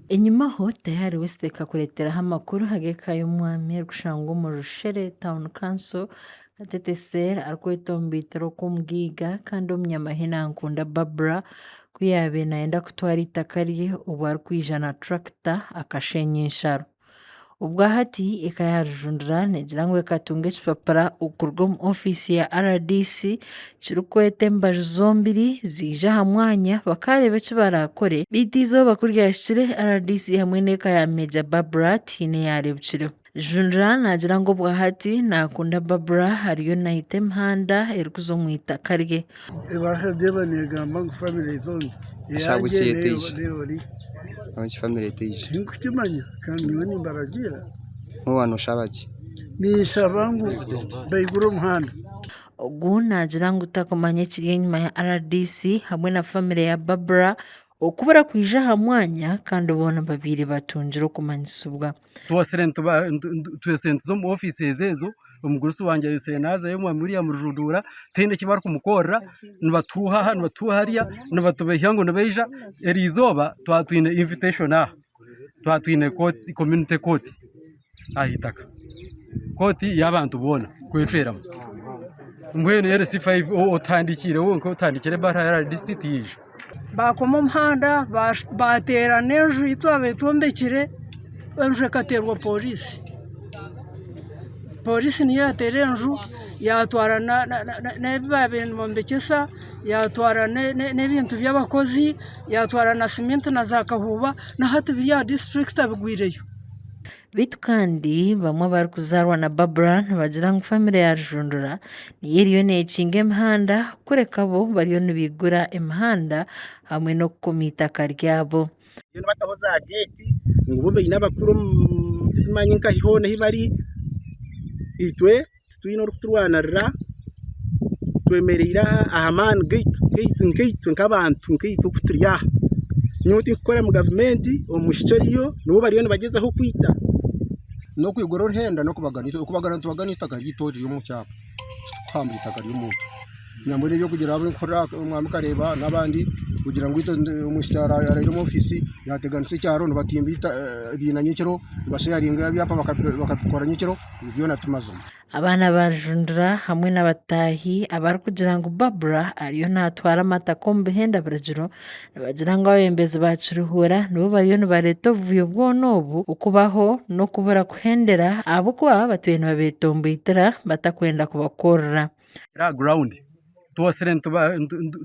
Enyimaho Tayari West ekakureeteraho amakuru ag'eka y'omwami erikushangwa omuri Rushere Town Council, Katete Cell arikwetwa Omubiitiro Okw'omugaiga kandi omunyamahe Nankunda Barbra ku yaabaire nayenda kutwara eitaka rye obwo arikwija na turakita akashenya ensharo. Obwahati eka ya Rujundura negira ngu ekatunga ekipapura okuruga omu ofiisi ya RDC kirikweta embaju zombiri ziija aha mwanya bakareeba eki barakore beitu eizooba kuryahikire RDC hamwe n'eka ya Major Barbra tihaine eyaarebukireho. Rujundura naagira ngu obwahati naakunda Barbra ariyo naita emihanda erikuza omu itaka rye. Ebaruha egyo eba negamba ngu famire zombi Ahabw'eki eyangye etaija? n'ey'ori. Ahabw'enki famire etaija? Tinkukimanya kandi nyowe nimbaragiira. Mbwenu waaba noshaba ki? Ninshaba ngu baigure omuhanda. Ogu naagira ngu takumanya ekiri enyima ya RDC hamwe na famire ya Barbra okubura kwija aha mwanya kandi boona babaire batungire okumanyisibwa. Twosire nituba nituza omu ofiisi ezo omugurusi wangye ayotsire naazayo omwami William Rujuduura tihaine eki barikumukorera nibatuuha aha nibatuuha hariya nibatubeiha ngu nibaija eriizooba twaba twine invitation aha twaba twine kooti community court aha itaka kooti y'abantu boona kwecweramu mbwenu LC5 otuhandikiire wenka otuhandikiire ebaruha ya RDC tiyaija. Baakoma omuhanda baateera n'enju ei twabaire twombekire, enju ekateerwa poriisi. Poriisi niyo yaateera enju yaatwara n'ebi baabaire nibombekyesa, yaatwara n'ebintu by'abakozi, yaatwara na siminti na zaakahuuba, na hati biri aha disiturikiti bigwireyo. Beitu kandi bamwe abarikuzaarwa na Barbra nibagira ngu famire ya Rujundura niyo eriyo nekinga emihanda kureka bo bariyo nibaigura emihanda hamwe n'okukoma eitaka ryabo. Bariyo nibataho za geeti ngu bo baine abakuru simanya nkahi hoona ahi bari, itwe titwine orikuturwanirira twemereire aha aha maani gaitu gaitu nkaitwe nk'abantu nkaitwe oku turi aha. Nyowe tinkukora mu gavumenti omwishiki oriyo niwe bariyo nibagyezaho kwita. N'okwigura oruhenda n'okubagana okubagana nitubagana eitaka ryaitu riri omu kyapa titukuhamba eitaka ry'omuntu. Nambwenu eby'okugira abu nkuhurira omwami Kareeba n'abandi kugira ngu itwe omwishiki araire omu ofiisi yaateganisa ekyaro nibatimba ebiina nyekiro nibasheyaringa ebyapa bakabikora nyekiro ebyo byona ti mazima. Abaana ba Rujundura hamwe n'abataahi abarikugira ngu Barbra ariyo naatwara amataka omu bihenda biragiro nibagira ngu abeebembezi ba Kiruhura nibo bariyo nibareeta obuvuyo bwona obu okubaho n'okubura kuhendera ahabw'okuba batwire nibabetomboitira batakwenda kubakorera. Aha ground twosire nituba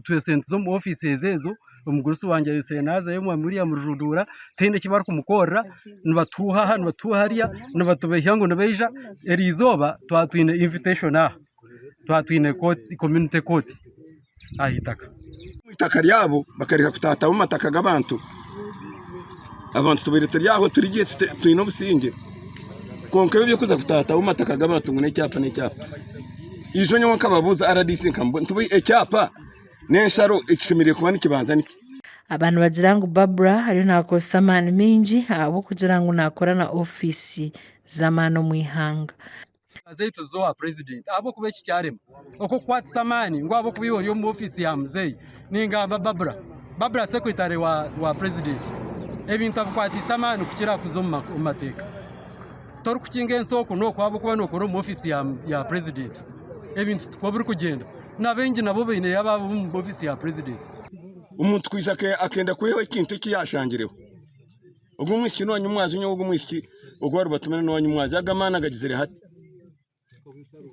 twesire nituza omu ofiisi ezo ezo omugurusi wangye ayosire naazayo omwami William Rujuduura tihaine eki barikumukorera nibatuuha aha nibatuuha hariya nibatubeiha ngu nibaija eriizooba twaba twine invitation aha twaba twine kooti community court aha itaka. Eitaka ryabo bakareka kutaataho omu mataka g'abantu. Abantu tubaire turi aho turi gye twine obusingye kwonka ebi eby'okuza kutaataho omu mataka g'abantu ngu n'ekyapa n'ekyapa. Ijo nyowe nkababuuza RDC nkamubuuza nti beitu ekyapa n'ensharo ekishemereire kuba nikibanza niki? Aba nibagira ngu Barbra ariyo naakozesa amaani maingi ahabw'okugira ngu naakora na ofiisi z'amaani omu ihanga. Zaitu z'owa purezidenti ahabw'okuba eki kyarema okukukwatisa amaani ngu ahabw'okuba iwe ori omu ofiisi ya muzeeyi ningamba Barbra, Barbra sekuritare wa purezidenti ebintu abikwatiise amaani kukira kuza omu mateeka. Torikukinga ensi oku n'oku ahabw'okuba nookora omu ofiisi ya purezidenti ebintu tikwo birikugyenda na baingi nabo baineyo abaabo omu ofiisi ya purezidenti. Omuntu kwija akenda kwihaho ekintu eki yaashangireho. Ogu omwishiki n'owanyimwazi nyowe ogu omwishiki ogu baribatumira n'owanyimwazi ago amaani agagizire hati.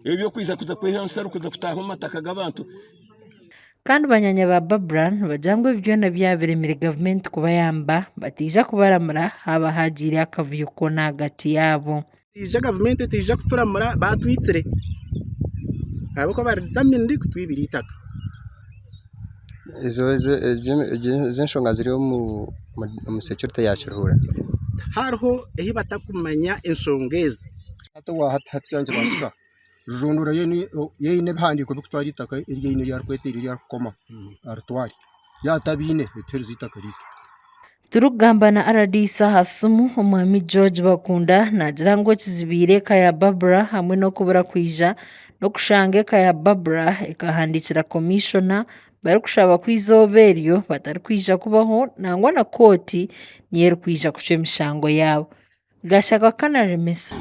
Eby'okwija kuza kwiha ensharo kuza kutaaha omu mataka g'abantu. Kandi banyaanya ba Barbra nibagira ngu ebi byona byabiremire gavumenti kubayamba bataija kubaramura haaba hagiire akavuyo koona ahagati yaabo. Teija gavumenti teija kuturamura baatwitsire ahabw'okuba bari determined kutwibira eitaka. Ezo enshonga ziri omu security ya Kiruhura. Hariho ahi batakumanya enshonga ezi. Hati owa hati hati kyaba nikibaasika Rujundura yaine ebihandiiko birikutwara eitaka eri aine eri arikweta eri arikukoma aritware yaaba atabiine etuheereze eitaka ryaitu. Turikugamba na rdc aha simu, Omwami George Bakunda naagira ngu ekizibiire eka ya Barbra hamwe n'okubura kwija n'okushanga eka ya Barbra ekahandiikira Komishona barikushaba ku eizooba eryo batarikwija kubaho nangwa na kooti niyo erikwija kucwa emishango yaabo. Gashakwa Kanaremesa.